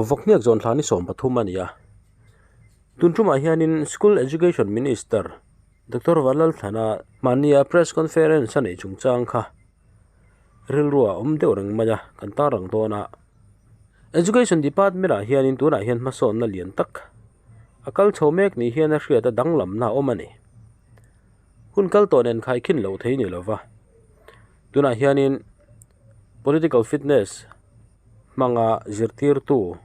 Vawkhniak zawn thla ni 13 a ni a. Tun tumah hianin School Education Minister Doctor Vanlalthlana mahnia press conference a neih chungchang kha rilru a awm deuh reng mai a, kan tarlang dawn a. Education Department ah hianin tunah hian hmasawnna lian tak a kal chho mek ni hian a hriat a danglamna a awm a ni. Hun kal tawh nen khaikhin loh thei ni lova. Tunah hianin political fitness hmanga zirtirtu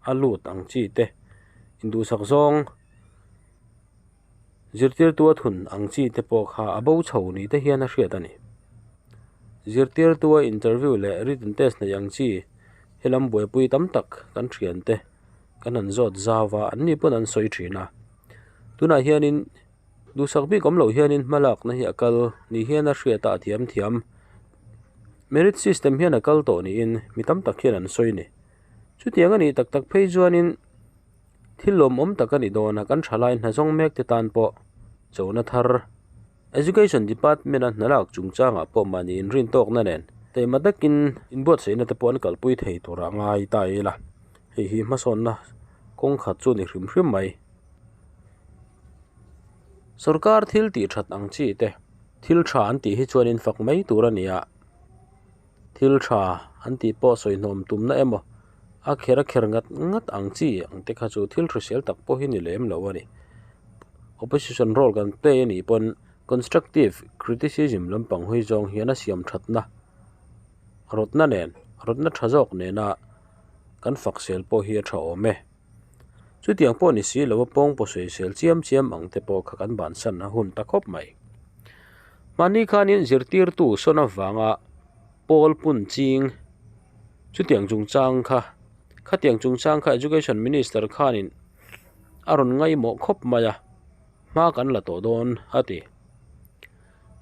a lut ang chi te induhsak zawng zirtirtu a thun ang chi te pawh kha a bo chho ni te hian a hriat a ni. Zirtirtu a interview leh written test nei ang chi helam buaipui tam tak kan thian te kan han zawt zau a an ni pawn an sawi thin a. Tunah hianin Duhsak bik awm loh hianin hmalakna hi a kal ni hian a hriat a a thiam thiam. Merit system hian a kal tawh niin mi tam tak hian an sawi a ni. Chutiang a nih tak tak phei chuanin thil lawmawm tak a ni dawn a, kan thalai hna zawng mek te tan pawh chona thar Education Department a hna lak chungchangah pawh mahni inrin tawkna nen taima takin inbuatsaihna te pawh an kalpui thei tur a ngai ta ila, hei hi hmasawnna kawngkhat chu a ni hrim hrim mai. Sorkar thil tih that ang chi te thil tha an tih hi chuanin fak mai tur a ni a, thil tha an tih pawh sawi hnawm tumna emaw a kher a kher ngat ngat ang chi ang te kha chu thil hrisel tak pawh hi ni lem lo a ni. Opposition role kan play a nih pawn constructive criticism lampang hawi zawng hian a siam thatna rawtna nen rawtna tha zawk nena kan fak sel pawh hi a tha awm e. Chutiang pawh ni si lo a pawng pawh sawisel chiam chiam ang te pawh kha kan bansan a hun ta khawp mai. Mahni khanin zirtirtu sawn avanga pawl pun ching chutiang chungchang kha khatiang chungchang kha Education Minister khanin a rawn ngaihmawh khawp mai a, hma kan la tawh dawn a ti.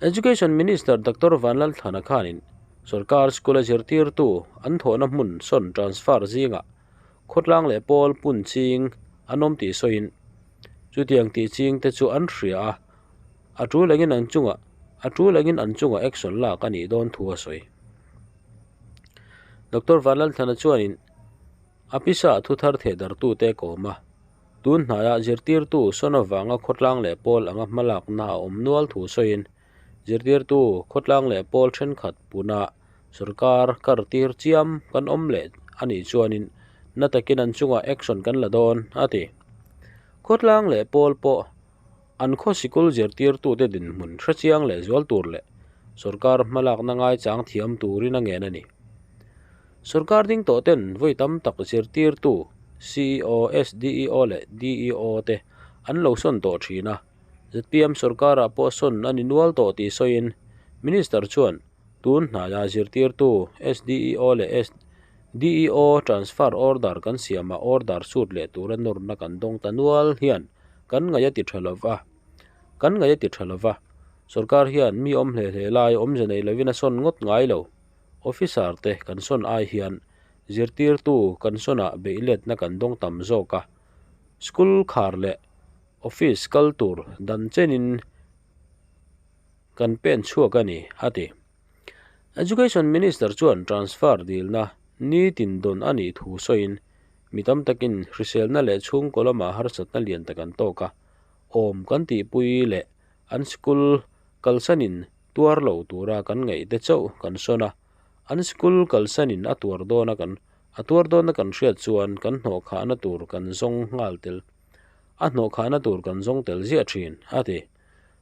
Education Minister Doctor Vanlalthlana khanin sorkar school a zirtirtu an thawhna hmun sawn transfer zingah Khawtlang leh pawl pun ching an awm tih sawiin chutiang tih ching te chu an hria a, a tul angin an chungah a tul angin an chungah action lak a nih dawn thu a sawi. Doctor Vanlalthlana chuanin a pisa ah thuthar thehdartute a kawm a, tun hnaiah zirtirtu sawn avanga khawtlang leh pawl anga hmalakna a awm nual thu sawiin Zirtirtu khawtlang leh pawl thenkhat puna sorkar kar tir chiam kan awm leh a nih chuanin na takin an chungah action kan la dawn a ti. Khawtlang leh pawl pawh an khaw sikul zirtirtute dinhmun hrechiang leh zual tur leh sorkar hmalakna ngaichang thiam turin a ngen a ni. Sorkar ding tawh ten vawi tam tak zirtirtu CEO, SDEO leh DEO te an lo sawn tawh thin a. Zpm sorkarah pawh sawn a ni nual tawh tih sawiin Minister chuan tun hnaia zirtirtu SDEO leh SDEO transfer order kan siamah order sut leh tura nawrna kan dawng ta nual hian kan ngaih a ti tha lova kan ngaih a ti tha lova sorkar hian mi awm hle hle lai awmze nei lovin a sawn ngawt ngai lo officer te kan sawn ai hian zirtirtu kan sawnah beihletna kan dawng tam zawk a school khar leh Office kal tur dan chenin kan pen chhuak a ni, a ti. Education Minister chuan transfer dilna nitin dawn a nih thu sawiin, mi tam takin hriselna leh chhungkaw lamah harsatna lian tak an tawk a, awm kan tihpui leh an school kalsanin tuar lo tura kan ngaihte chauh kan sawn a, an school kalsanin a tuar dawna kan a tuar dawna kan hriat chuan kan hnawhkhahna tur kan zawng nghal tel. A hnawhkhahna tur kan zawng tel ziah thin, a ti.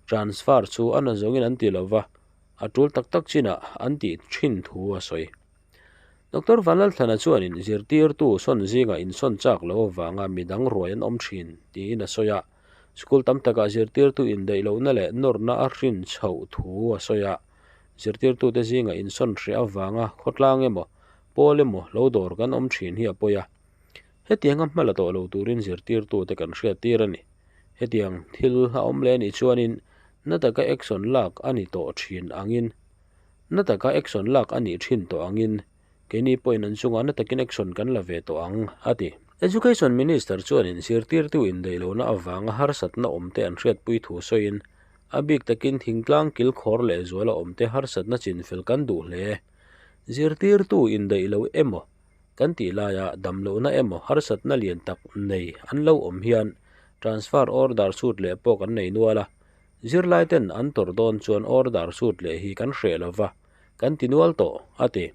Transfer chu a na zawngin an ti lova, a tul tak tak chinah an tih thin thu a sawi. Doctor Vanlalthlana chuanin zirtirtu sawn zingah insawn chak lo avanga midang ruai an awm thin tiin a sawi a, school tam takah zirtirtu indaih lohna leh nawrna a hrin chhoh thu a sawi a, zirtirtute zingah insawn hreh avanga khawtlang emaw, pawl emaw lo dawr kan awm thin hi a pawi a. Hetianga hma la tawh lo turin zirtirtute kan hriat tir a ni. Hetiang thil a awm leh a nih chuanin na taka action lak a ni tawh thin angin na taka action lak a nih thin tawh angin keini pawhin an chungah na takin action kan la ve tawh ang, a ti. Education Minister chuanin zirtirtu indaih lohna avanga harsatna awmte an hriatpui thu sawiin a bik takin thingtlang kilkhawr leh zuala awmte harsatna chinfel kan duh hle. Zirtirtu indaih lo emaw? Kan tih laia damlohna emaw harsatna lian tak nei an lo awm hian transfer order sut leh pawh kan nei nual a. Zirlai ten an tawrh dawn chuan order sut leh hi kan hreh lova, kan ti nual tawh, a ti.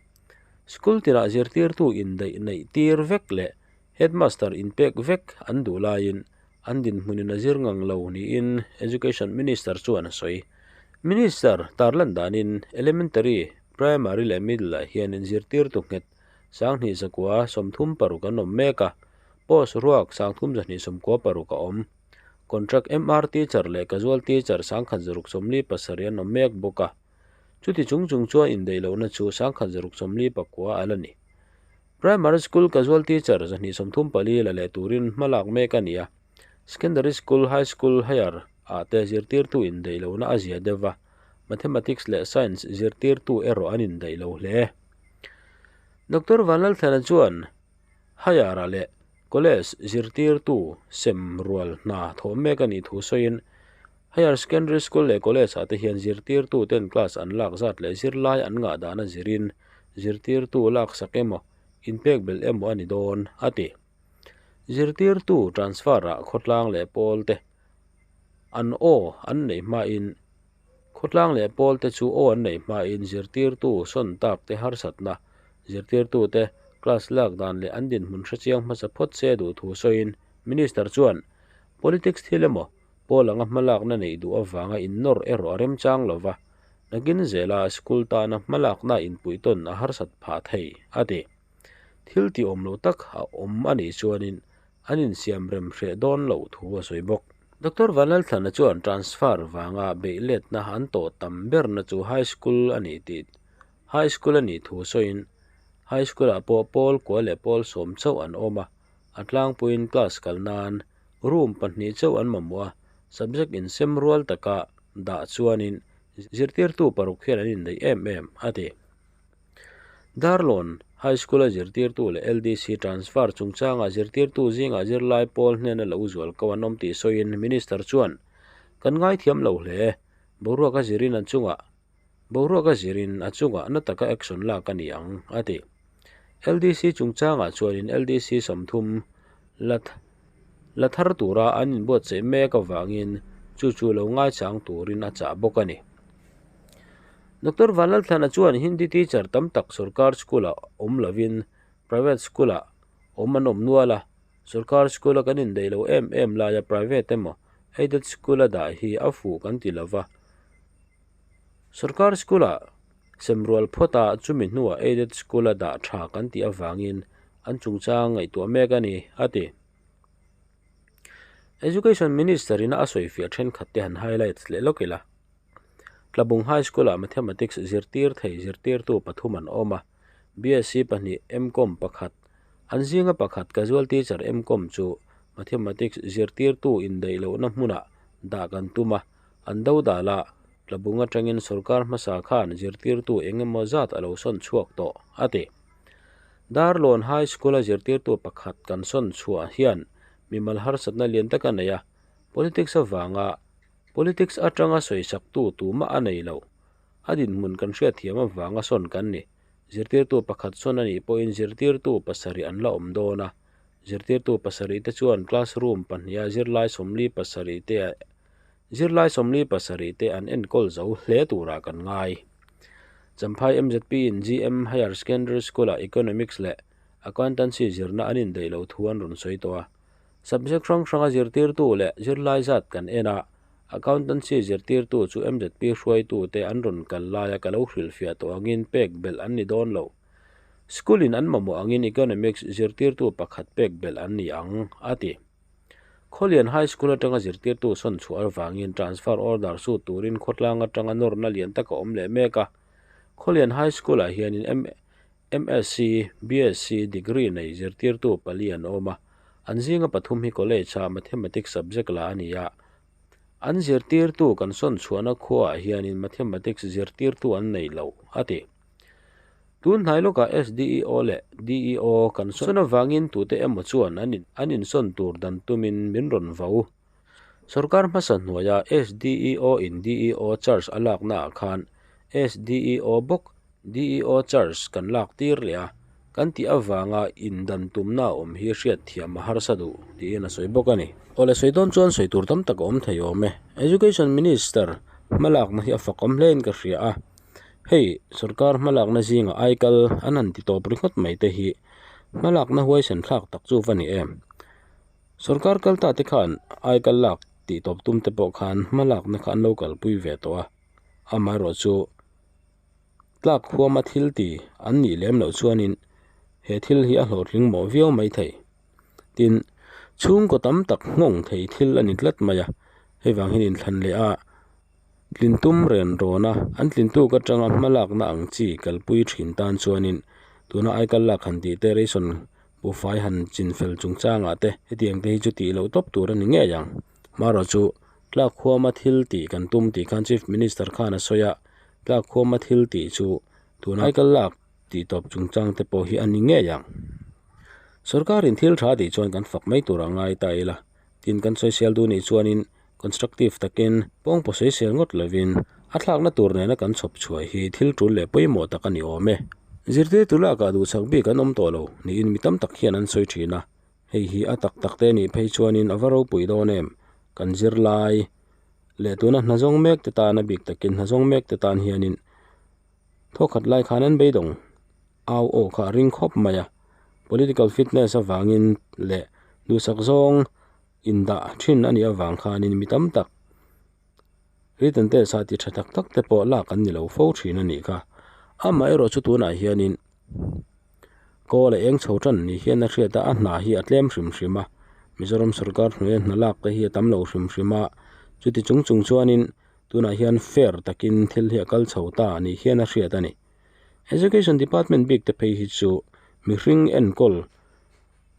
School tinah zirtirtu indaih neih tir vek leh headmaster inpek vek an duh laiin an dinhmunin a zir ngang lo niin Education Minister chuan a sawi. Minister tarlan danin Elementary, Primary leh Middle ah hianin zirtirtu nghet 2136 an awm mek a, post ruak 3296 a awm. Contract MR teacher leh casual teacher 1677 an awm mek bawk a. Chuti chung chung chuan indaih lohna chu 1699 a la ni. Primary school casual teacher 234 la leh turin hma lak mek a ni a. Secondary school, high school, higher ah te zirtirtu indaih lohna a zia deuh va, mathematics leh science zirtirtu erawh an indaih lo hle. Doctor Vanlalthlana chuan Higher-a leh College zirtirtu sem rual hna thawh mek a nih thu sawiin Higher Secondary School leh College-ah te hian zirtirtu ten class an lak zat leh zirlai an ngah dan a zirin zirtirtu laksak emaw, inpek belh emaw a ni dawn, a ti. Zirtirtu transfer-ah khawtlang leh pawl te an aw an neih hmain Khawtlang leh pawl te chu aw an neih hmain zirtirtu sawn tak te harsatna, zirtirtu te class lak dan leh an dinhmun hrechiang hmasa phawt se duh thu sawiin Minister chuan Politics thil emaw pawl anga hmalakna neih duh avanga innawr erawh a remchang lo va, nakin zela school tana hmalakna inpuihtawn a harsat phah thei, a ti. Thil tih awm lo tak a awm a nih chuanin an insiam rem hreh dawn loh thu a sawi bawk. Doctor Vanlalthlana chuan transfer vanga beih letna an tawh tam berna chu high school a nih tih high school a nih thu sawiin high school ah pawh pawl kua leh pawl sawm chauh an awm a, a tlangpuiin class kal nan room pahnih chauh an mamawh a, subject insem rual taka dah chuanin zirtirtu paruk hian an inneih em em, a ti. Darlawn High School-a zirtirtu leh LDC transfer chungchanga zirtirtu zingah zirlai pawl hnena lo zual ko an awm tih sawiin Minister chuan, Kan ngaithiam lo hle. Boruak a zirin a chungah Boruak a zirin a chungah na taka action lak a ni ang, a ti. LDC chungchangah chuanin LDC 30 la la thar tura an inbuatsaih mek avangin chu chu lo ngaichang turin a chah bawk a ni. Doctor Vanlalthlana chuan Hindi teacher tam tak sorkar school-ah awm lovin private school-ah awm an awm nual a, sorkar school-a kan indaih lo em em laia private emaw aided school-a dah hi a fuh kan ti lova, sorkar school-ah semrual phawta chumi hnuah aided school-a dah tha kan tih avangin an chungchang ngaihtuah mek a ni, a ti. Education Minister-in a sawifiah thenkhat te han highlight leh lawk ila. Tlabung High School-ah Mathematics zirtir thei zirtirtu pathum an awm a, BSc pahnih, MCom pakhat. An zinga pakhat casual teacher MCom chu Mathematics zirtirtu indaih lohna hmunah dah kan tum a, an do dal a, Tlabung atangin sorkar hmasa khan zirtirtu eng emaw zat a lo sawn chhuak tawh, a ti. Darlawn High School-a zirtirtu pakhat kan sawn chhuah hian mimal harsatna lian tak a nei a, politics avanga Politics atanga sawisaktu tumah a nei lo. A dinhmun kan hriatthiam avanga sawn kan ni. Zirtirtu pakhat sawn a nih pawhin zirtirtu pasarih an la awm dawn a. Zirtirtu pasarih te chuan classroom pahniha zirlai 47 te zirlai 47 te an enkawl zo hle turah kan ngai. Champhai MZP in GM Higher Secondary School-ah Economics leh Accountancy zirna an indaih loh thu an rawn sawi tawh a. Subject hrang hranga zirtirtu leh zirlai zat kan en a, Accountancy zirtirtu chu MZP hruaitute an rawn kal laia ka lo hrilhfiah tawh angin pek belh an ni dawn lo. School in an mamawh angin Economics zirtirtu pakhat pek belh an ni ang, a ti. Khawlian High School atanga zirtirtu sawn chhuah avangin transfer order sut turin khawtlang atanga nawrna lian tak a awm leh mek a. Khawlian High School-ah hianin MSc, BSc degree nei zirtirtu pali an awm a, an zinga pathum hi college-a Mathematics subject la a ni a. An zirtirtu kan sawn chhuahna khuaah hianin Mathematics zirtirtu an nei lo, a ti. Tun hnai lawkah SDEO leh DEO kan sawn avangin tute emaw chuan an insawn tur dan tumin min rawn vo. Sorkar hmasa hnuaia SDEO in DEO charge a laknaah khan SDEO bawk DEO charge kan lak tir leh a, Kan tih avanga indan tumna a awm hi hriat thiam a harsa duh, tiin a sawi bawk a ni. Awle sawi dawn chuan sawi tur tam tak a awm thei awm e. Education Minister hmalakna hi a fakawm hlein ka hria a. Hei, sorkar hmalakna zinga aikal an han ti tawp ringawt mai te hi hmalakna huaisen thlak tak chu va ni em? Sorkar kal ta te khan aikal lak tih tawp tum te pawh khan hmalakna kha an lo kalpui ve tawh a, amaherawhchu, Tlak huama thil ti an nih lem loh chuanin he thil hi a hlawhtling mawh viau mai thei. Tin, chhungkaw tam tak nghawng thei thil a ni tlat mai a, hei vang hian inthlan leh a tlin tum ren rawn a, an tlin tuk atanga hmalakna ang chi kalpui thin tan chuanin tuna aikal lak han tih te ration buhfai han chinfel chungchangah te hetiang te hi chu tih loh tawp tur a ni ngei ang. Hmarawh chu tlak huama thil tih kan tum tih khan Chief Minister khan a sawi a, Tlak khuama thil tih chu tun aikal lak tih tawp chungchang te pawh hi a ni ngei ang. Sorkarin thil tha tih chuan kan fak mai tur a ngai ta ila, tin kan sawisel duh nih chuanin constructive takin pawngpaw sawisel ngawt lovin a thlakna tur nena kan chhawp chhuah hi thil tul leh pawimawh tak a ni awm e. Zirtirtu lakah duhchak bik an awm tawh lo niin mi tam tak hian an sawi thin a, hei hi a tak tak te nih phei chuanin a va ropui dawn em, kan zirlai leh tuna hna zawng mek te tan a bik takin hna zawng mek te tan hianin thawkhat lai khan an beidawng au aw kha a ring khawp mai a, political fitness avangin leh duhsak zawng indah thin a nih avang khanin mi tam tak written test ah ti tha tak tak te pawh lak an ni lo fo thin a nih kha, amaherawh chu tunah hianin Kawl a eng chho tan ni hian a hriat a, a hna hi a tlem hrim hrim a, Mizoram sorkar hnuaia hna lak te hi a tam lo hrim hrim a, chuti chung chung chuanin tunah hian fair takin thil hi a kal chho ta ni hian a hriat a ni. Education department bik te phei hi chu mihring enkawl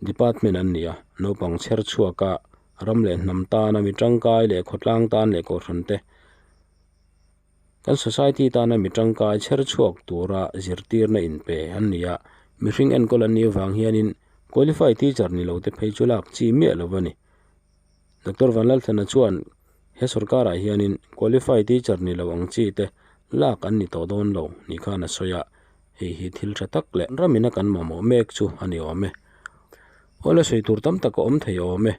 department an ni a, naupang chher chhuaka ram leh hnam tana mi tangkai leh khawtlang tan leh kohhran te, Kan society tana mi tangkai chher chhuak tura zirtirna inpe an ni a, mihring enkawl an nih avang hianin qualified teacher ni lo te phei chu lak chi miah lo a ni. Doctor Vanlalthana chuan he sorkarah hianin qualified teacher ni lo ang chi te lak an ni tawh dawn lo ni khan a sawi a, hei hi thil tha tak leh ramina kan mamawh mek chu a ni awm e. Awle sawi tur tam tak a awm thei awm e.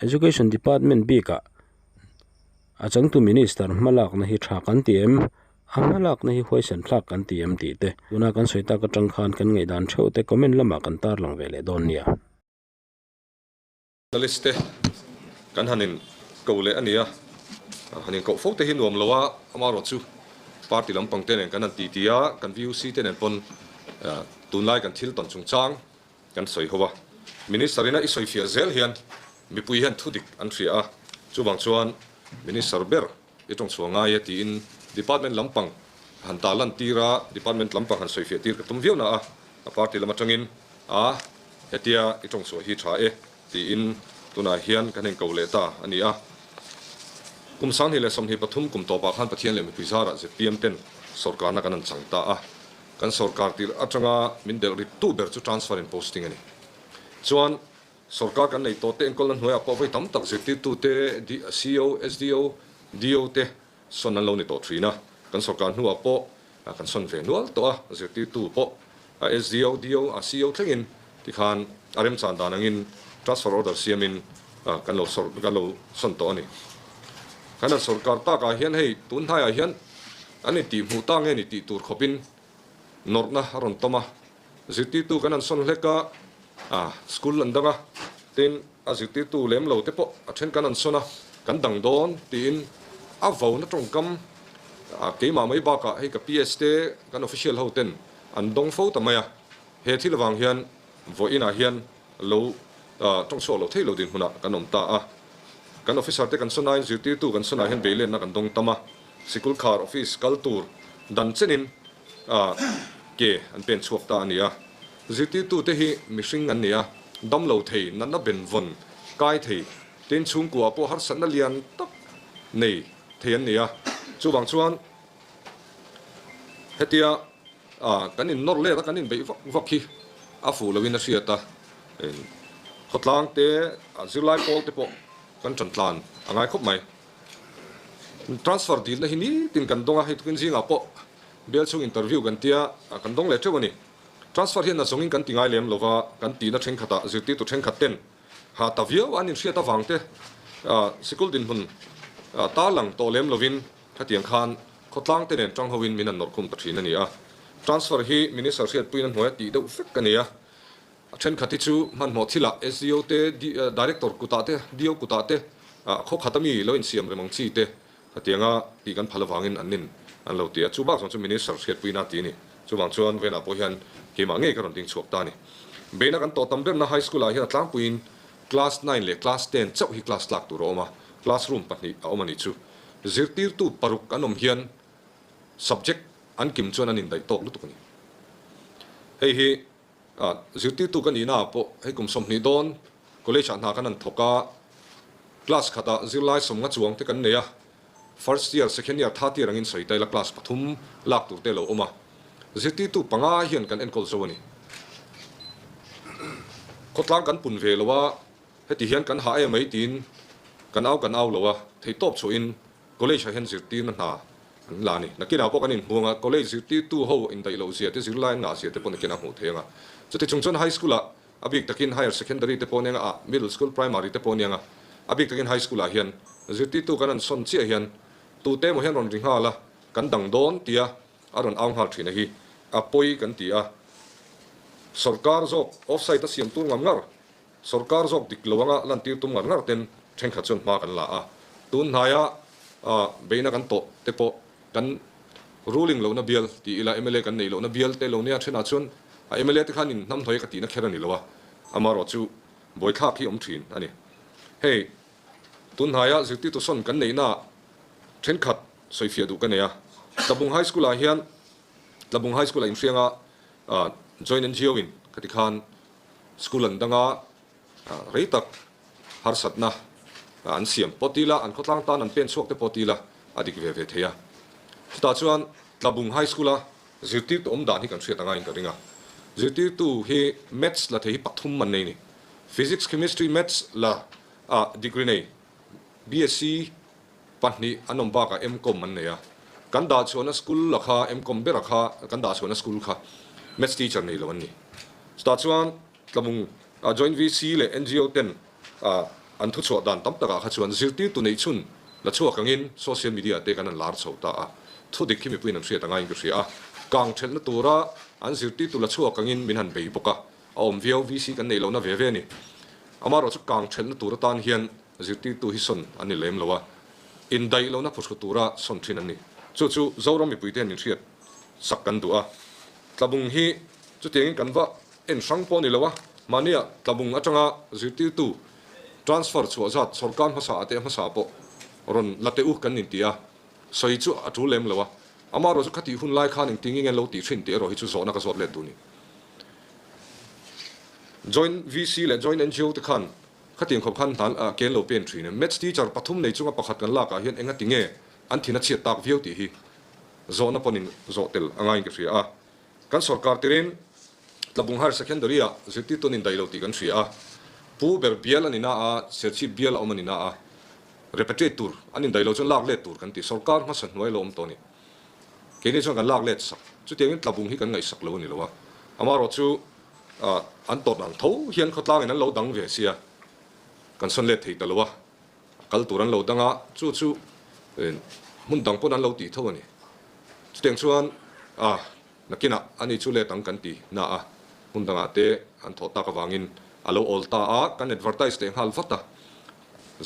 Education department bikah A changtu Minister hmalakna hi tha kan ti em? A hmalakna hi huaisen thlak kan ti em tih te tuna kan sawi tak atang khan kan ngaihdan theuh te comment lamah kan tarlang ve leh dawn nia. Journalist te kan han in ko leh a nia, han in koh fo te hi nuam lo a, amaherawh chu party lampang te nen kan han titi a, kan VUC te nen pawn tunlai kan thil tawn chungchang kan sawi ho a, Minister ina i sawi fiah zel hian mipui hian thu dik an hria a, chuvang chuan Minister ber i tawng chhuah ngai e tiin Department lampang han ta lan tir a, Department lampang han sawi fiah tir ka tum viau na a, a party lam atangin a hetia i tawng chhuah hi tha e tiin tunah hian kan inko leh ta a ni a. Kum 2023 kum tawpah khan Pathian leh mipui zarah zpm ten sawrkarna kan han chang ta a. Kan sawrkar tirh atanga min delh rit tu ber chu transfer in posting a ni. Chuan sawrkar kan nei tawh te enkawlna hnuaiah pawh vawi tam tak zirtirtu te, CO, SDO, DO te sawn an lo ni tawh thin a. Kan sawrkar hnuah pawh kan sawn ve nual tawh a, zirtirtu pawh SDO, DO, CO thlengin tikhan a remchan dan angin transfer order siamin kan lo kan lo sawn tawh a ni. Kan han sawrkar takah hian hei tun hnaiah hian An intih hmuh ta nge ni tih tur khawpin nawrhna a rawn tawm a, zirtirtu kan han sawn hlek a, a school an dang a, tin a zirtirtu lem lo te pawh a then kan han sawn a, kan dang dawn tiin a vauna tawngkam keimah mai bakah hei ka PS te kan official ho ten an dawng fo ta mai a, he thil avang hian vawiinah hian lo tawngchhuak lo thei lo dinhmunah kan awm ta a, kan officer te kan sawn aiin zirtirtu kan sawnah hian beilenna kan dawng tam a. Sikul khar office kal tur dan chenin ke an pen chhuak ta a ni a. Zirtirtute hi mihring an ni a, damlo thei, natna benvawn kai thei, tin chhungkua pawh harsatna lian tak nei thei an ni a. Chuvang chuan hetia kan innawr let a, kan inbeih vak vak hi a fuh loin a hriat a. Khawtlang te, zirlai pawl te pawh kan ṭan tlan a ngai khawp mai. Transfer dilna hi nitin kan dawng a, hei tukin zingah pawh bial chhung interview kan tia kan dawng leh teuh a ni. Transfer hian a zawngin kan ti ngai lem lova, kan tihna thenkhatah zirtirtu thenkhat ten ha ta viau an inhriat avang te sikul dinhmun tarlang tawh lem lovin khatiang khan khawtlang te nen tang hoin min han nawrh khum ta thin a ni a. Transfer hi Minister hriatpuina hnuaia tih deuh vek a ni a. A thenkhat hi chu hmanhmawh thilah SDO te, Director kutah te, DO kutah te khaw khat ami lo insiam rem ang chi te Hetianga tih kan phal avangin an nin an lo ti a, chu bak zawng chu Minister hriatpuina a ti a ni. Chuvang chuan Vena pawh hian keimah ngei ka rawn ding chhuak ta a ni. Beihna kan tawh tam berna High School ah hian a tlangpuiin Class nine leh Class ten chauh hi class tlak tur a awm a, classroom pahnih a awm a nih chu. Zirtirtu paruk an awm hian subject an kim chuan an indaih tawk lutuk a ni. Hei hi zirtirtu ka nihna ah pawh hei kum 20 dawn college ah hna kan han thawk a, class khatah zirlai 50 chuang te kan nei a, first year, second year, third year angin sawi ta ila class pathum lak tur te a lo awm a, zirtirtu panga hian kan enkawl zo a ni. Khawtlang kan pun ve lo a, heti hian kan hah em mai tiin kan au kan au lo a, theihtawp chhuahin College ah hian zirtirna hna an la a ni. Nakinah pawh kan inhmuang a, college zirtirtu ho indaih loh zia te, zirlai an ngah zia te pawh nakinah hmuh thei ang a. Chuti chung chuan high school ah a bik takin higher secondary te pawh aniang a, middle school, primary te pawh aniang a, a bik takin high school ah hian zirtirtu kan han sawn chiah hian tute emaw hian rawn ri nghal a, kan dang dawn tia a rawn au nghal thin a hi a pawi kan ti a. Sorkar zawk offside a siam tur ngam ngar Sorkar zawk dik lo anga lantir tum ngar ngar ten thenkhat chuan hma kan la a, tun hnaia beihna kan tawh te pawh kan ruling lohna bial ti ila mla kan neih lohna bial te lo nia thenah chuan a mla te khan in hnamhnuai ka tihna kher a ni lo a, amaherawh chu buaithlak hi awm thin a ni. Hei tun hnaia zirtirtu sawn kan neihna thenkhat sawifiah duh ka nei a, Tlabung High School ah hian Tlabung High School ah inhrianga Joint NGO in ka ti khan School an danga rei tak harsatna an siam pawh ti ila, an khawtlang tan an pen chhuak te pawh ti ila a dik ve ve thei a. Chutah chuan Tlabung High School-a zirtirtu awm dan hi kan hriat angaiin ka ring a. Zirtirtu hi Maths la thei hi pathum an nei ni. Physics, Chemistry, Maths la degree nei BSc pahnih an awm bakah M-Com an nei a. Kan dah chhuahna school la kha M-Com bera kha kan dah chhuahna school kha Maths teacher nei lo an ni. Chutah chuan Tlabung Joint VC leh NGO ten an thuchhuah dan tam takah kha chuan zirtirtu neih chhun la chhuak angin social media te kan han lar chho ta a. Thudik hi mipuiin an hriat angaiin ka hria a. Kang thelhna tura an zirtirtu la chhuak angin min han bei bawk a. A awm viau, VC kan neih lohna ve ve a ni. Amaherawhchu kang thelhna tur atan hian Zirtirtu hi sawn an ni lem lo a, indaih lohna phuhru tura sawn thin an ni. Chu chu Zoram mipuite hian min hriat sak kan duh a. Tlabung hi chutiangin kan va en hrang pawh a ni lo a, mahnia tlabung atanga zirtirtu transfer chhuah zat sawrkar hmasa ah te hmasa pawh rawn la teh u kan inti a, sawi chu a tul lem lo a. Amaherawhchu khatih hun lai khan engtin nge lo tih thin tih erawh hi chu zawhna ka zawt let duh a ni. Joint VC leh Joint NGO te khan Khatiang khawp khan hna ken lo pen thin em? Maths teacher pathum nei chunga pakhat kan lakah hian enga ti nge an thin a chhiat tak viau tih hi zawhna pawnin zawh tel a ngaiin ka hria a. Kan sorkar tirin Tlabung Higher Secondary ah zirtirtu an indaih lo tih kan hria a. Pu ber bial a ni na a, Serchhip bial a awm a ni na a, repatriate tur an indaih lo chuan lak let tur kan ti. Sorkar hmasa hnuai lo awm tawh a ni. Keini chuan kan lak let sak. Chutiangin Tlabung hi kan ngaihsak lo a ni lo a. Amaherawhchu An tawt ang tho hian khawtlangin an lo dang ve sia, kan sawn let thei ta lo a, a kal tur an lo dang a, chu chu hmun dang pawn an lo tih tho a ni. Chutiang chuan a nakinah ani chu let ang kan ti na a, hmun dangah te an thawh tak avangin a lo awl ta a, kan advertise leh nghal vat a,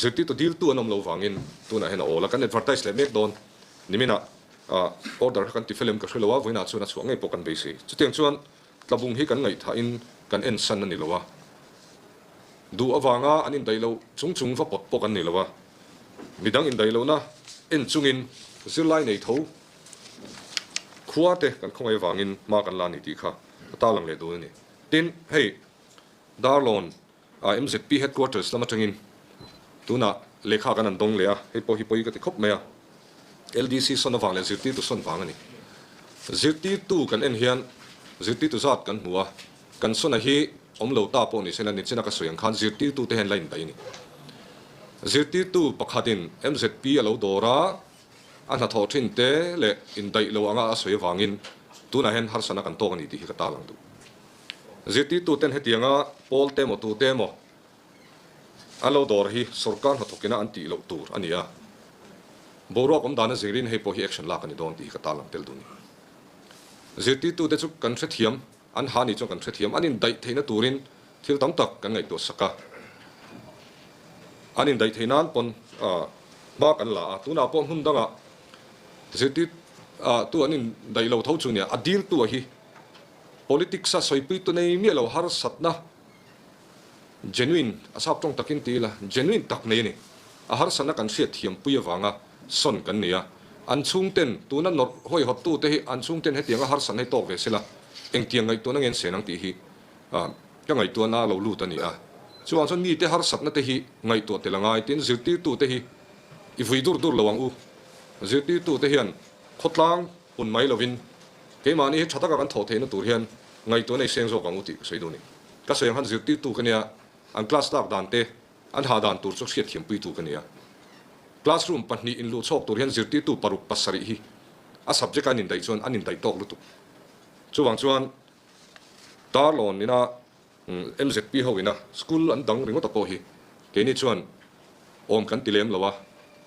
zirtirtu diltu an awm lo vangin tunah hian a awl a, kan advertise leh mek dawn niminah order kha kan ti fel em ka hre lo a, vawiinah chuan a chhuah ngei pawh kan beisei. Chutiang chuan Tlabung hi kan ngaihthahin kan ensan a ni lo a, duh avanga an indaih loh chung chung va pawt pawh kan ni lo a, midang indaih lohna en chungin zirlai nei tho khua te kan khawngaih avangin hma kan la a ni tih kha ka tarlang leh dun a ni. Tin, hei Darlawn MZP headquarters lam atangin tunah lehkha kan han dawng leh a, hei pawh hi pawi ka ti khawp mai a, LDC sawn avang leh zirtirtu sawn vang a ni. Zirtirtu kan en hian zirtirtu zat kan hmu a, kan sawna hi awm lo ta pawh ni se la nichina ka sawi ang khan zirtirtu te hian la indaih a ni. Zirtirtu pakhatin MZP a lo dawr a, a hnathawh thin te leh indaih lo anga a sawi avangin tunah hian harsatna kan tawk a ni tih hi ka tarlang duh. Zirtirtuten hetianga pawl te emaw tute emaw an lo dawr hi sorkar hnathawkina an tih loh tur a ni a, boruak awm dana zirin hei pawh hi action lak a ni dawn tih hi ka tarlang tel duh a ni. Zirtirtute chu kan hrethiam, an ha nih chuan kan hrethiam, an indaih theihna turin thil tam tak kan ngaihtuah sak a, an indaih theih nan pawn hma kan la a, tunah pawh hmun dangah zirtirtu an indaih lo tho chu nia, a diltu a hi politics a sawipuitu nei miah lo harsatna genuine, a sap tawng takin ti ila, genuine tak nei a ni. A harsatna kan hriat thiampui avanga sawn kan ni a, an chhungten tuna nawrh hawihawttute hi an chhungten hetianga harsatna hi tawk ve sela engtiang ngaihtuahna nge an sen ang tih hi ka ngaihtuahna a lo lut a ni a. Chuvang chuan mite harsatna te hi ngaihtuah tel a ngai tin zirtirtute hi i vui dur dur lo ang u. Zirtirtute hian khawtlang hun mai lovin keimahni hi tha taka kan thawh theihna tur hian ngaihtuahna i seng zawk ang u tih ka sawi duh a ni. Ka sawi ang khan zirtirtu ka nia, an class lak dan te, an ha dan tur chu hriatthiampuitu ka nia. Classroom pahnih inluh chhawk tur hian zirtirtu paruk pasarih hi a subject a an indaih chuan an indaih tawk lutuk. Chuvang chuan Darlawn ina MZP ho ina school an dang ringawt a pawh hi keini chuan awm kan ti lem lo a,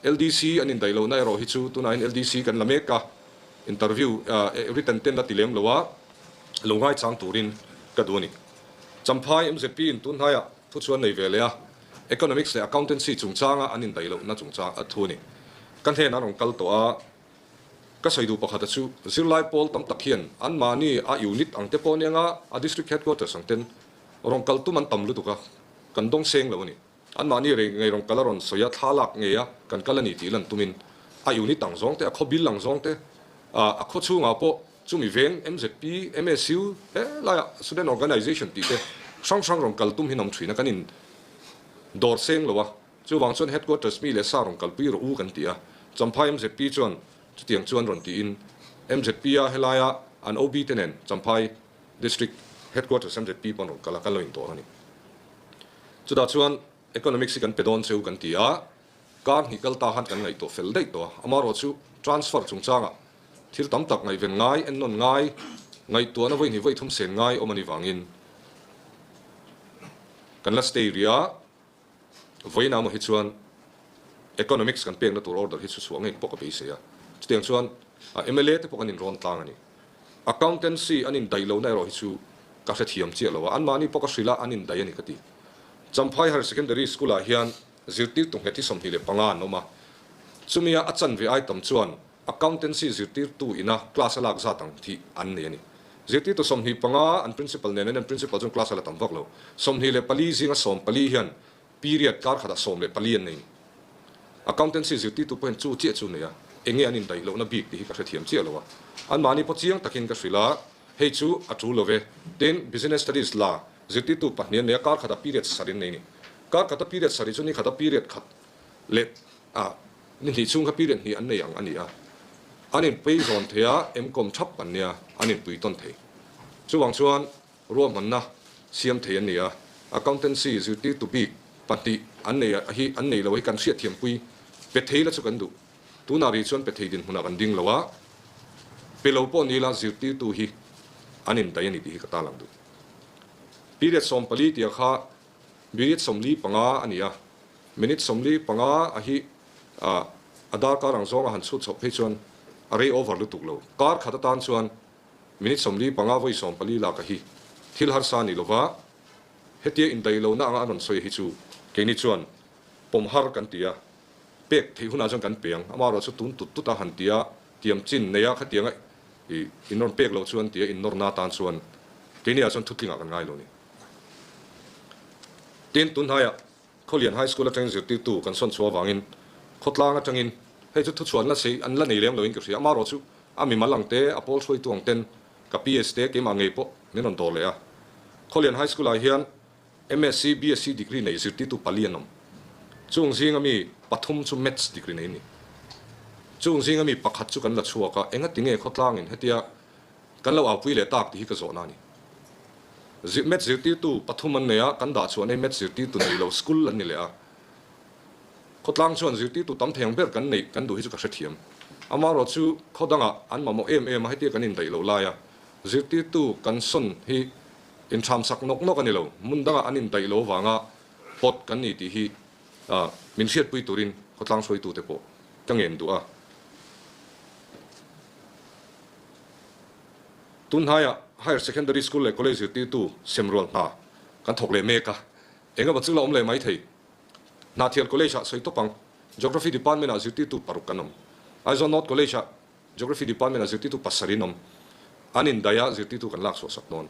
LDC an indaih lohna erawh hi chu tunah hian LDC kan la mek a, interview written ten la ti lem lo a, lo ngaichang turin ka duh a ni. Champhai MZP in tun hnaiah thu chuan nei ve leh a, Economics leh Accountancy chungchanga an indaih lohna chungchang a thu a ni. Ka hnenah an rawn kal tawh a. Ka sawi duh pakhata chu zirlai pawl tam tak hian anmahni a unit ang te pawh nia nga a district headquarters ang ten rawn kal tum an tam lutuk a, kan dawng seng lo a ni. Anmahni rei ngei rawn kal a rawn sawi a, thla lak ngei a kan kal a ni tih lan tumin a unit ang zawng te, a khaw bil ang zawng te, a khaw chhungah pawh chumi veng MZP, MSU he laiah student organisation tih te hrang hrang rawn kal tum hi an awm thin a, kan in dawr seng lo a. Chuvang chuan Headquarters mi leh sa rawn kalpui rawh u kan ti a, Champhai MZP chuan chutiang chuan rawn tiin MZP a helaia an OB te nen Champhai District Headquarters MZP pawh an rawn kal a, kan lo indawr a ni. Chutah chuan Economics hi kan pe dawn cheu kan ti a, kar hnih kal ta khan kan ngaihtuah fel daih tawh a, amaherawh chu transfer chungchangah thil tam tak ngaihven ngai, ennawn ngai, ngaihtuahna vawi hnih vawi thum sen ngai awm a nih vangin kan la stay rih a. Vawiinah maw hi chuan Economics kan pekna tur order hi chu chhuah ngei pawh ka beisei a. Chutiang chuan mla te pawh kan inrawn tlang a ni. Accountancy an indaih lohna erawh hi chu ka hrethiam chiah lo a, anmahni pawh ka hrilh a, an indaih a ni ka ti. Champhai Higher Secondary School ah hian zirtirtu nghet hi 25 an awm a, chumia a chanve ai tam chuan Accountancy zirtirtu ina class a lak zat ang tih an nei a ni. Zirtirtu 25 an principal nen an principal chuan class a la tam vak lo. 24 zinga 14 hian period kar khatah 14 an nei ni. Accountancy zirtirtu pawhin chu chiah chu nei a, enge an indaih lohna bik tih hi ka hrethiam chiah lo a. Anmahni pawh chiang takin ka hrilh a, hei chu a tul lo ve. Tin, Business Studies la zirtirtu pahnih an nei a, kar khatah period sarih an nei ni. Kar khata period sarih chu ni khata period khat leh a. Ni hnih chhung kha period hnih an nei ang a ni a, an inpei zawn thei a, M-Com thap an nia, an inpui tawn thei. Chuvang chuan ruahmanna siam thei an ni a, accountancy zirtirtu bik pahnih an nei a hi an nei lo hi kan hriatthiampui pe thei la chu kan duh. Tunah rih chuan pe thei dinhmunah kan ding lo a, pe lo pawh ni la zirtirtu hi an indaih a ni tih hi ka tarlang duh. Period 14 tia kha minute 45 a ni a. Minute 45 a hi a darkar ang zawnga han chhut chhoh phei chuan a rei over lutuk lo. Kar khat atan chuan minute 45 vawi 14 lak a hi thil harsa a ni lova, hetia indaih lohna anga an rawn sawi hi chu keini chuan pawm har kan ti a, pek theih hunah chuan kan pe ang. Amaherawh chu tun tut tut a han ti a, tiam chin neia khatianga in rawn pek loh chuan tia innawrna atan chuan keiniah chuan thutlingah kan ngai lo ni. Tin, tunhnaiah Khawlian High School atangin zirtirtu kan sawn chhuah avangin khawtlang atangin hei chu thuchhuan la sei an la nei lem loin ka hria. Amaherawh chu a mimal ang te, a pawl hruaitu ang ten ka PS te keimah ngei pawh min rawn dawr leh a. Khawlian High School ah hian MSc, BSc degree nei zirtirtu pali an awm. Chung zinga mi pathum chu Maths degree nei a ni. Chung zinga mi pakhat chu kan la chhuak a, engatinge khawtlangin hetia Kan lo aupui leh tak tih hi ka zawhna a ni. Maths zirtirtu pathum an nei a, kan dah chhuah nei Maths zirtirtu nei lo school an ni leh a. Khawtlang chuan zirtirtu tam thei ang ber kan neih kan duh hi chu ka hrethiam. Amaherawh chu khaw dangah an mamawh em em a, hetia kan indaih loh laia zirtirtu kan sawn hi Inthramsak nawk nawk a ni lo, hmun dangah an indaih lo avanga pawt kan ni tih hi min hriatpui turin khawtlang hruaitute pawh ka ngen duh a. Tunhnaiah Higher Secondary School leh College zirtirtu semrual hna kan thawk leh mek a, engemaw chu la awm leh mai thei. Hnahthial College-ah sawi tawp ang, Geography Department-ah zirtirtu paruk kan awm. Aizawl North College-ah Geography Department-ah zirtirtu pasarih an awm. An indaih a, zirtirtu kan lak chhuah sak dawn.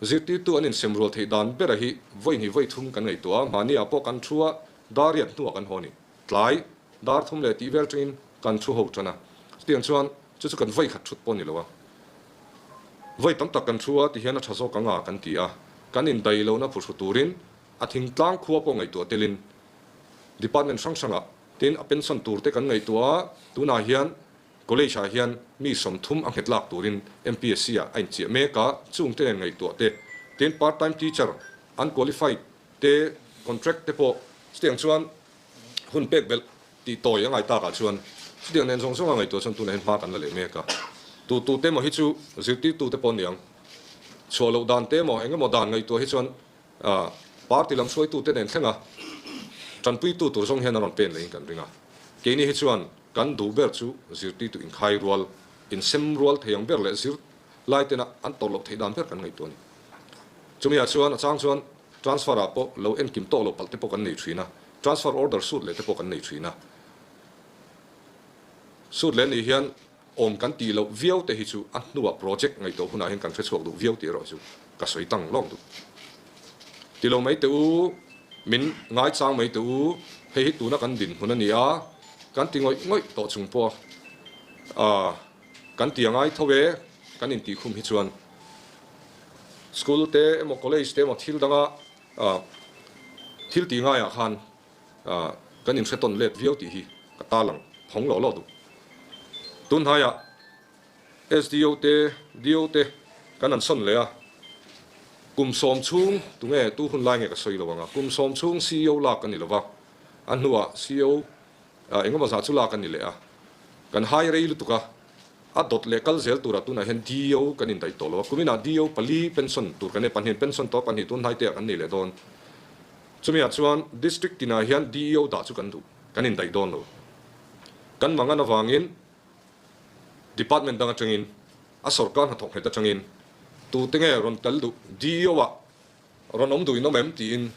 Zirtirtu an insemrual theih dan bera hi vawi hnih vawi thum kan ngaihtuah a, mahni ah pawh kan thu a, dar riat hnuah kan haw a ni. Tlai, dar thum leh tih vel tangin kan thu ho tan a. Chutiang chuan chu chu kan vawi khat thut pawh a ni lo a. Vawi tam tak kan thu a tihian a tha zawk ang a kan ti a. Kan indaih lohna phuhru turin a thingtlang khua pawh ngaihtuah telin department hrang hrangah tin a pension tur te kan ngaihtuah a, tunah hian college ah hian mi 30 a nghet lak turin MPSC ah a inchiah mek a, chung te nen ngaihtuah te tin part time teacher unqualified te contract te pawh chutiang chuan hun pek belh tih tawi a ngai takah chuan chutiang nen zawng zawng a ngaihtuah chuan tunah hian hma kan la leh mek a, tu tu te emaw hi chu zirtirtu te pawh aniang chhuah loh dan te emaw eng emaw dan ngaihtuah hi chuan Party lam hruaitute nen thlenga tanpuitu tur zawng hian an rawn pen leh in kan ring a. Keini hi chuan kan duh ber chu zirtirtu inkhai rual, insem rual thei ang ber leh zir lai tena an tawrh loh theih dan ber kan ngaihtuah a ni. Chumi ah chuan a chang chuan transfer ah pawh lo enkim tawk loh palh te pawh kan nei thin a, transfer order sut leh te pawh kan nei thin a. Sut leh nih hian Awm kan tih loh viau te hi chu a hnuah project ngaihtuah hunah hian kan hre chhuak duh viau tih erawh chu ka sawi tang lawk duh. Ti lo mai teh u, min ngaichang mai teh u, hei hi tuna kan dinhmun a ni a, kan ti ngawih ngawih tawh chung pawh a kan ti a ngai tho e, kan intih khum hi chuan school te emaw college te emaw thil danga thil tih ngaiah khan Kan inhre tawn let viau tih hi ka ta lang phawng lawh lawh duh. Tun hnaiah SDO te, DO te kan han sawn leh a, kum 10 chhung tunge tu hun lai nge ka sawi lo ang a, kum 10 chhung CEO lak a ni lo va, a hnuah CEO engemaw zah chu lak a ni leh a, kan hai rei lutuk a, A dawt leh kal zel turah tunah hian DO kan indaih tawh lo a, kuminah DO pali pension tur kan nei, pahnih pension tawh pahnih tun hnai te ah kan nei leh dawn. Chumiah chuan District tinah hian DEO dah chu kan duh, kan indaih dawn lo. Kan mangan avangin Department dang atangin, a sawrkar hnathawk nghet atangin tute nge rawn tel duh DEO ah Rawn awm duh in awm em? tiin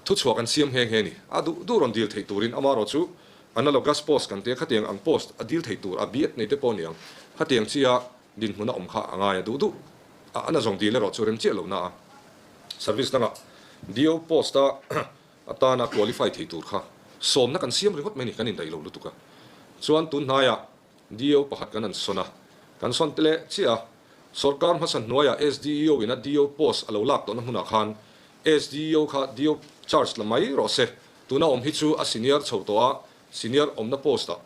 thuchhuah kan siam nghe nghe a ni. A duh duh rawn dil theih turin amaherawh chu analogous post kan tia khatiang ang post a dil theih tur a B.Ed nei te pawh a ni ang. Khatiang chia dinhmun a awm kha a ngai a duh duh a ana zawng dil erawh chu rem chiah lohna a service dangah DO post a atana qualify thei tur kha sawmna kan siam ringawt mai a ni kan indaih lo lutuk a. Chuan tun hnaiah DO pakhat kan han sawn a, kan sawn te leh chiah a, sawrkar hmasa hnuaiah SDEO in a DO post a lo lak tawhna hmunah khan SDEO kha DO charge la mai rawh se, tuna awm hi chu a senior chho tawh a, senior awmna post ah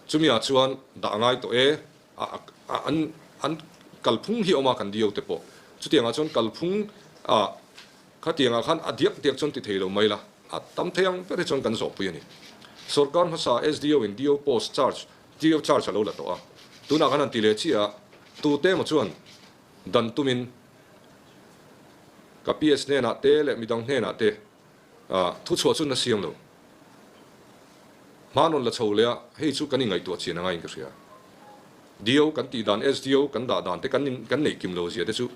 chumi ah chuan dah a ngai tawh e, a an an kalphung hi awm a kan DO te pawh chutiang ah chuan kalphung ah khatiang ah khan a diak diak chuan ti thei lo mai la. A tam thei ang ber hi chuan kan zawhpui a ni. Sawrkar hmasa SDO in DO post charge, DO charge a lo la tawh a. Tunah kan han ti leh chiah a, tute emaw chuan dan tumin ka PS hnenah te leh midang hnenah te thuchhuah chu na siam lo. Hma rawn la chho leh a, hei chu kan inngaihtuah chian angaiin ka hria. DO kan tih dan, SDO kan dah dan te kan kan neih kim lo zia te chu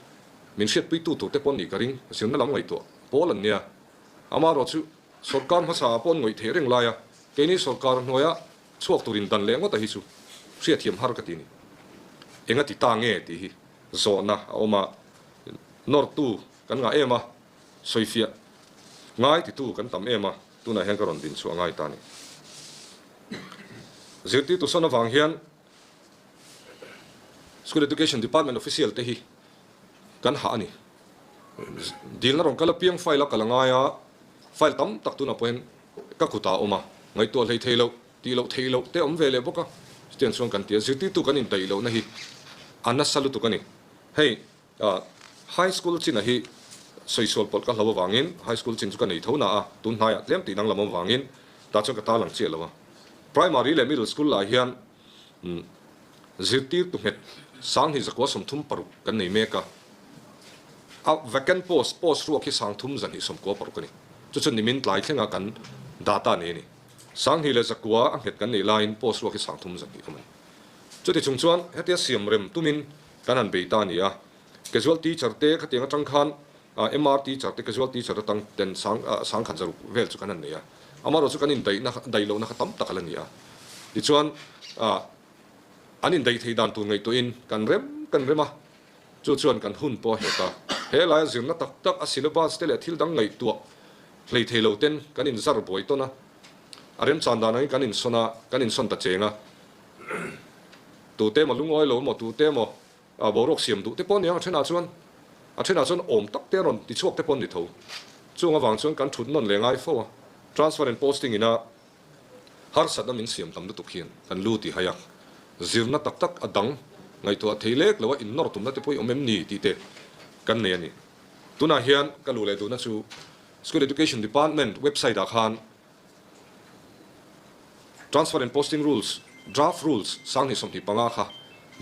min hriatpuitu tur te pawh an nih ka ring, zirna lam ngaihtuah pawl an nia. Amaherawh chu sawrkar hmasa ah pawh an ngawih theih reng lai a, keini sawrkar hnuaia chhuak turin dan leh ngawt a hi chu hriatthiam har ka ti a ni. Enga ti ta nge tih hi zawhna a awm a, nawrtu kan ngah em a, sawifiah ngai titu kan tam em a, tunah hian ka rawn din chhuah ngai ta a ni. Zirtirtu sawn avang hian School Education Department official te hi kan hah a ni. Dilna rawn kal apiang file a kal a ngai a, file tam tak tunah pawhin ka kutah a awm a, ngaihtuah hlei thei loh, tih loh theih loh te a awm ve leh bawk a, chutiang chuan kan ti a, zirtirtu kan indaih lohna hi a nasa lutuk a ni. Hei high school chin a hi sawi sual pawlh ka hlo avangin high school chin chu ka nei tho na a, tun hnaiah tlem tih danglam awm avangin tah chuan ka tarlang chiah lo a. Primary leh middle school lah hian Zirtirtu nghet 2636 kan nei mek a. A vacant post, post ruak hi 3296 a ni. Chu chu nimin tlai thlenga kan data nei a ni. 2100 a nghet kan neih laiin post ruak hi 3200 awm a ni. Chuti chung chuan hetia siam rem tumin kan han bei ta a ni a. Casual teacher te khatiang atang khan MR teacher te casual teacher atang ten sang 1600 vel chu kan han nei a. Amaherawhchu chu kan indaihna daih lohna kha tam tak a la ni a. Tichuan an indaih thei dan tur ngaihtuahin kan rem kan rem a. Chu chuan kan hun pawh a hek a. He laia zirna tak tak a syllabus te leh thil dang ngaihtuah hlei thei lo ten kan inzar buai tawn a. A remchan dan angin kan insawn a, kan insawn ta cheng a. Tute emaw lungawi lo emaw tute emaw boruak siam duh te pawh a ni ang a thenah chuan a thenah chuan awm tak te a rawn ti chhuak te pawh an ni tho. Chung avang chuan kan thut nawn leh ngai fo a. Transfer and posting ina harsatna min siam tam lutuk hian kan lu ti hai a. Zirna tak tak a dang ngaihtuah thei lek lo a innawr tumna te pawh i awm em ni tih te kan nei a ni. Tunah hian ka luh leh duhna chu School Education Department website ah khan Transfer and Posting Rules, Draft Rules, 2025 kha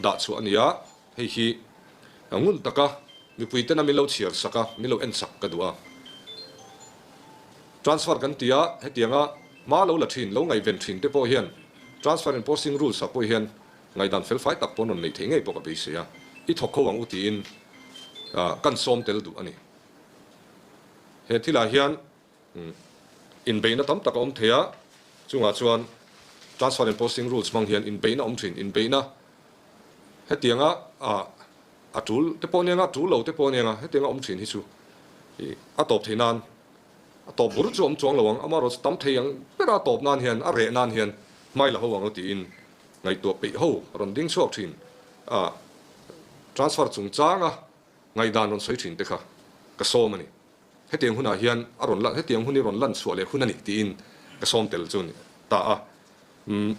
dah chhuah a ni a, hei hi ngun taka mipuitena min lo chhiar sak a, min lo en sak ka duh a. Transfer kan ti a, hetianga hma lo la thin, lo ngaihven thin te pawh hian Transfer and Posting Rules ah pawh hian ngaihdan felfai tak pawh an rawn neih theih ngei pawh ka beisei a, i thawk ho ang u tiin kan sawm tel duh a ni. He thilah hian Inbeihna tam tak a awm thei a, chungah chuan Transfer and Posting Rules hmang hian inbeihna awm thin. Inbeihna hetianga a tul te pawh aniang a, tul lo te pawh aniang a, hetianga awm thin hi chu a tawp thei nan, a tawp bur chu awm chuang lo ang, amaherawhchu tam thei ang bera a tawp nan hian, a reh nan hian hmai la ho ang tiin ngaihtuah peih ho rawn ding chhuak thin a, transfer chungchanga ngaihdan rawn sawi thin te kha ka sawm a ni. Hetiang hunah hian a rawn lan, hetiang hun hi rawn lan chhuah leh hun a ni tiin ka sawm tel chu a ni ta a. Umm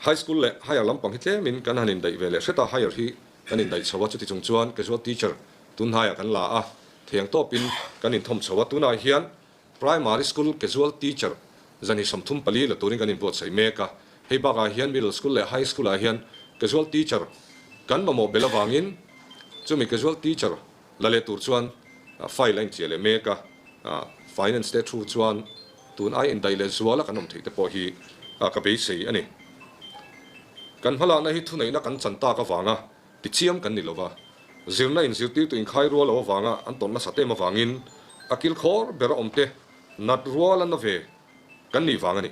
High School leh Higher lampang hi tlemin kan han indaih ve leh hret a, Higher hi kan indaih chho a, chuti chung chuan Casual Teacher tunhnaiah kan la a, thiang tawpin kan inthawm chho a, tunah hian Primary School Casual Teacher zani 34 la turin kan inbuatsaih mek a, hei bakah hian Middle School leh High School ah hian Casual Teacher kan mamawh belh avangin chumi Casual Teacher La leh tur chuan file a inchiah leh mek a, finance te thu chuan tun ai indaih leh zuala kan awm theih te pawh hi ka beisei a ni. Kan hmalakna hi thuneihna kan chan tak avanga tichiam kan ni lova, zirna inzirtirtu inkhai rual lo avanga an tawrh nasat em avangin a kilkhawr bera awm te nat rual a na ve kan nih vang a ni.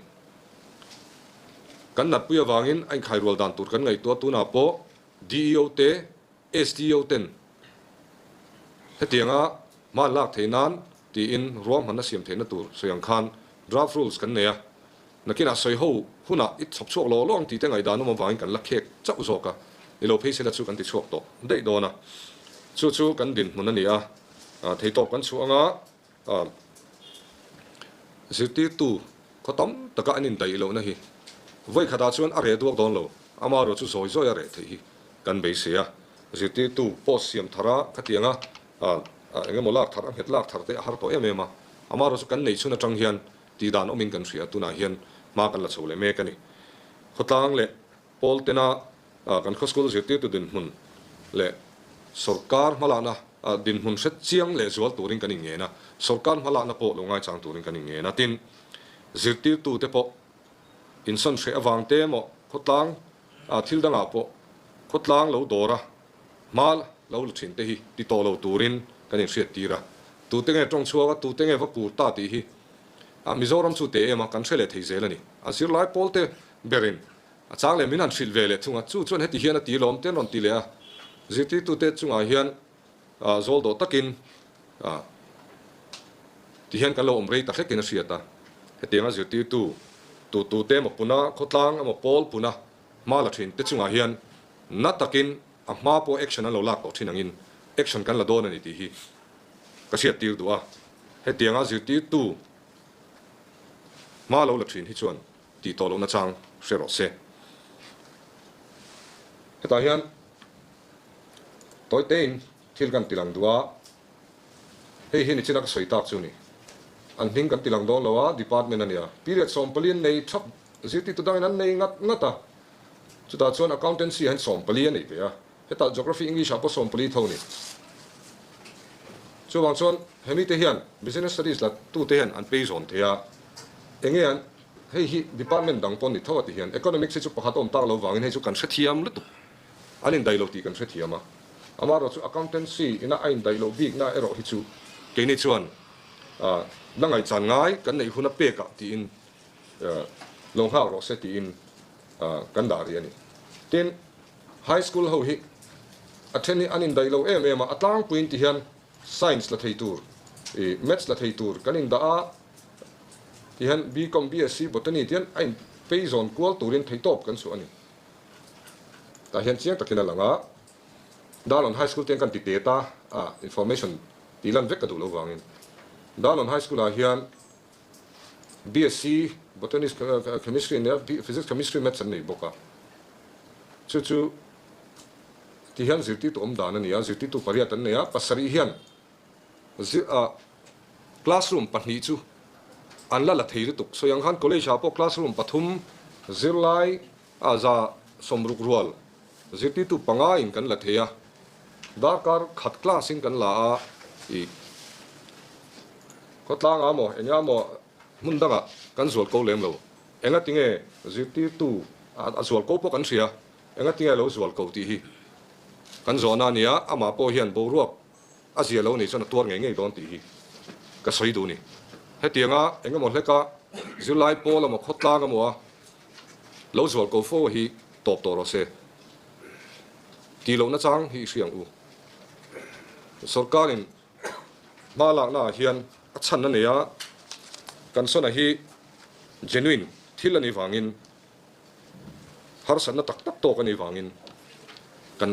Kan natpui avangin a inkhai rual dan tur kan ngaihtuah tunah pawh DEO te SDO ten hetianga hma an lak theih nan tiin ruahmanna siam theihna tur sawi ang khan draft rules kan nei a, nakinah sawi ho hunah i chhawp chhuak law law ang tih te ngaihdan awm avangin kan la khek chauh zawk a, ni lo phei sela chu kan ti chhuak tawh daih dawn a, chu chu kan dinhmun a ni a, theitawp kan chhuah anga zirtirtu khaw tam taka an indaih lohna hi vawi khatah chuan a reh duak dawn lo, amaherawh chu zawi zawi a reh theih hi kan beisei a, zirtirtu post siam thar a khatianga eng emaw lak thar a nghet lak thar te a har tawh em em a, amaherawh chu kan nei chhun atang hian tih dan awmin kan hria tunah hian hma kan la chho leh mek a ni. Khawtlang leh pawl tena kan khaw school zirtirtu dinhmun leh sawrkar hmalakna dinhmun hre chiang leh zual turin kan inngen a, sawrkar hmalakna pawh lo ngaichang turin kan inngen a, tin zirtirtu te pawh insawn hreh avang te emaw khawtlang thil dangah pawh khawtlang lo dawr a, hma lo la thin te hi ti tawh lo turin kan inhriattir a, tute nge tawng chhuak a, tute nge va kur ta tih hi Mizoram chu te em a, kan hre leh thei zel a ni. A zirlai pawl te berin a chang leh min han hrilh ve leh thung a, chu chuan heti hian a ti lawm te an rawn ti leh a, zirtirtute chungah hian zawl dawh takin ti hian kan lo awm rei ta hlekin a hriat a, hetianga zirtirtu tutute emaw puna khawtlang emaw pawl puna hma la thin te chungah hian na takin a hma pawh action an lo lak tawh thin angin action kan la dawn a ni tih hi ka hriattir duh a, hetianga zirtirtu hma lo la thin hi chuan tih tawh lohna chang hre rawh se. Hetah hian tawi tein thil kan tilang duh a, hei hi nichina ka sawi tak chu ni. An hming kan tilang dawn lo a, department a nia. Period 14 an nei thap, zirtirtu dangin an nei ngat ngat a, chutah chuan accountancy ah hian 14 a nei ve a, hetah geography English ah pawh 14 tho a ni. Chuvang chuan hemi te hian Business Studies la tute hian an pei zawn thei a, enge an hei hi department dang pawh ni tho a ti hian Economics hi chu pakhat a awm tak lo vangin hei chu kan hrethiam lutuk an indaih lo tih kan hrethiam a, amaherawh chu Accountancy ina a indaih loh bikna erawh hi chu keini chuan la ngaihchan ngai kan neih hun a pek ah tiin lo nghak rawh se tiin kan dah rih a ni. Tin, High School ho hi a then hi an indaih lo em em a, a tlangpuiin ti hian Science la thei tur, ih Maths la thei tur kan indah a, ti hian BCom, BSc, Botany ti hian a in pei zawn kual turin theihtawp kan chhuah a ni. Tah hian chiang takin a lang a, Darlawn High School te hian kan ti tet a, ah information tih lan vek ka duh lo vangin Darlawn High School ah hian BSc Botany Chemistry nia Physics Chemistry Maths an nei bawk a, chu chu ti hian zirtirtu awm dan a ni a, zirtirtu pariat an nei a, pasarih hian classroom pahnih chu an la la thei lutuk, sawi ang khan college ah pawh classroom pathum zirlai a 160 rual zirtirtu panga in kan la thei a, darkar khat class in kan la a, ih khawtlang ah maw eng ah maw hmun dang ah kan zual ko lem lo, enga tinge zirtirtu a zual ko pawh kan hria, enga tinge lo zual ko tih hi kan zawhna a nia, amah pawh hian boruak a zia lo nih chuan a tuar ngei ngei dawn tih hi ka sawi duh a ni. Hetianga eng emaw hleka zirlai pawl emaw khawtlang emaw a lo zual ko fo hi tawp tawh rawh se tih lohna chang hi i hria ang u. Sorkarin hma lakna ah hian a chhan a nei a, kan sawna hi genuine thil a nih vangin harsatna tak tak tawk a nih vangin kan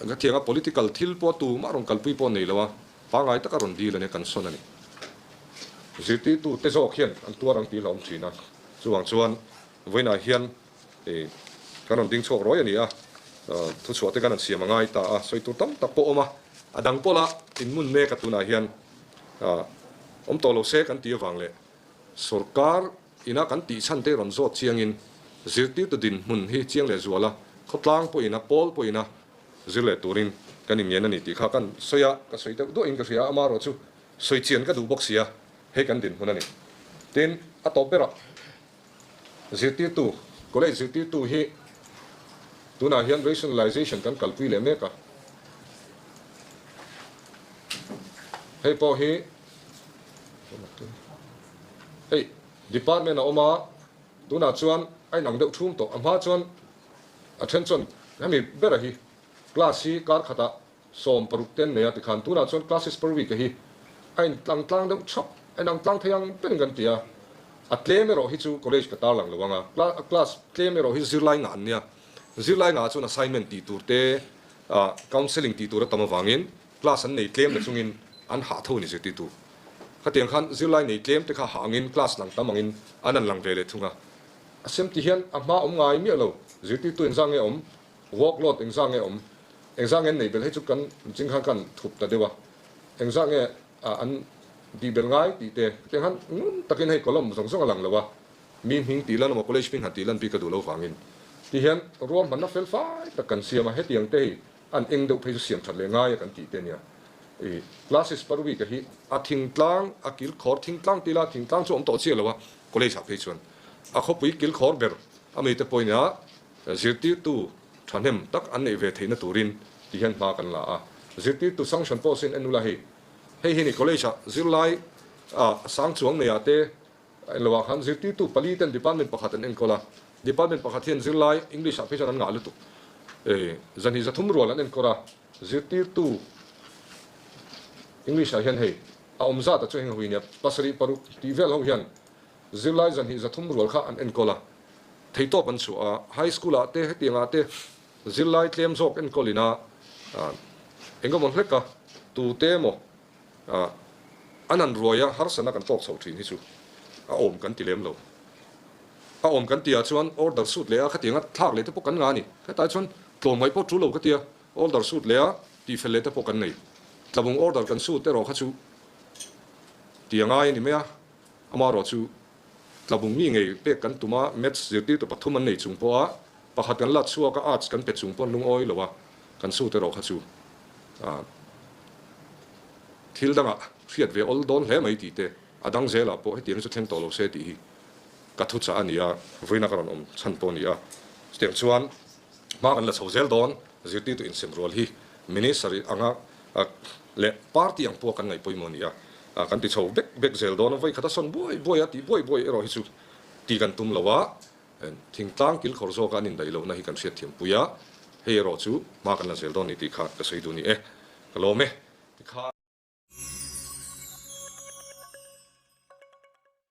ka thiang a, political thil pawh tumah rawn kalpui pawh nei lo a, pangngai taka rawn dil a nia kan sawn a ni. Zirtirtu te zawk hian an tuar ang tih hlauhawm thin a, chuvang chuan vawiinah hian kan rawn ding chhuak rawi a ni a, thuchhuah te kan han siam a ngai ta a, sawi tur tam tak pawh awm a, a dang pawla inmun mek a tunah hian awm tawh lo se kan tih avang leh sorkar Ina kan tih chhan te rawn zawt chiangin zirtirtu dinhmun hi chiang leh zual a, khawtlang pawhin a, pawl pawhin a zir leh turin kan inngen a ni tih kha kan sawi a, ka sawi deuh duahin ka hria a, amaherawh chu sawi chian ka duh bawk sia, hei kan dinhmun a ni. Tin, a tawp berah zirtirtu, college zirtirtu hi tunah hian rationalization kan kalpui leh mek a, hei pawh hi Hei department a awm a, tunah chuan a inang deuh thum tawh. A hma chuan a then chuan hemi bera hi class hi kar khatah 16 ten nei a tikhan tunah chuan classes per week a hi a intlang tlang deuh thap, a inang tlang thei ang berin kan ti a. A tlem erawh hi chu college ka tarlang lo ang a, class tlem erawh hi zirlai ngah an nia. Zirlai ngah chuan assignment tih tur te, counselling tih tur a tam avangin Class an nei tlem na chungin an hah tho a ni zirtirtu. Khatiang khan zirlai nei tlem te kha hah angin class lang tam angin an an lang ve leh thung a. A sem ti hian a hma awm ngai miah lo, zirtirtu engzah nge awm, work load engzah nge awm, engzah nge an nei belh hei chu kan ching khan kan thup ta deuh a, engzah nge an tih belh ngai tih te khatiang khan ngun takin hei column zawng zawng a lang lo a, mi hming tih lan emaw college hming han tih lan bik a duh lo vangin ti hian ruahmanna fel fai tak kan siam a, hetiang te hei An eng deuh phei chu siam that leh ngai a kan tih te nia. I classes per week a hi a thingtlang a kilkhawr thingtlang tila thingtlang chu awm tawh chiah lo a college ah phei chuan a khawpui kilkhawr ber a mite pawhin a zirtirtu thahnem tak an neih ve theihna turin ti hian hma kan la a. Zirtirtu sanction pawh sin en ula hei hei hi ni college ah zirlai a sang chuang nei ah te A enlo ah khan zirtirtu pali ten department pakhat an enkawl a, department pakhat hian zirlai English ah phei chuan an ngah lutuk. E, zanhi 300 rual an enkawl a, zirtirtu English ah hian hei a awm zat ah chu heng hui nia pasarih paruk tih vel ho hian zirlai zanhi 300 rual kha an enkawl a, theitawp an chhuah a, high school ah te hetiang ah te zirlai tlem zawk enkawl in a, engemaw hlek a, tute emaw A, an han ruai a, harsatna kan tawk chhoh thin hi chu a awm kan ti lem lo. A awm kan tihah chuan order suit leh a khatianga thlak leh te pawh kan ngah a ni. Hetah chuan tlawmngaih pawh tul lo ka tia, order suit leh a tihfel leh te pawh kan nei. Tlabung order kan suit erawh kha chu ti a ngai a ni mai a, amaherawh chu tlabung mi ngei pek kan tum a, maths zirtirtu pathum an nei chung pawh a, pakhat kan la chhuak a, arts kan pe chung pawh an lungawi lo a, kan suit erawh kha chu a. Thil dangah hriat ve awl dawn hle mai tih te, a dang zelah pawh hetiang hi chu thleng tawh lo se tih hi ka thuchah a ni a, vawiina ka rawn awm chhan pawh a ni a. Chutiang chuan hma kan la chho zel dawn, zirtirtu insem rual hi Minister anga leh party ang pawha kan ngaih pawimawh a ni a, kan ti chho bek bek zel dawn a, vawi khat a sawn buai buai a, tih buai buai erawh hi chu ti kan tum lo a, thingtlang kilkhawr zawka an indaih lohna hi kan hriatthiam pui a, hei erawh chu hma kan la zel dawn a ni tih kha ka sawi duh a ni e, ka lawm e. Tikhan.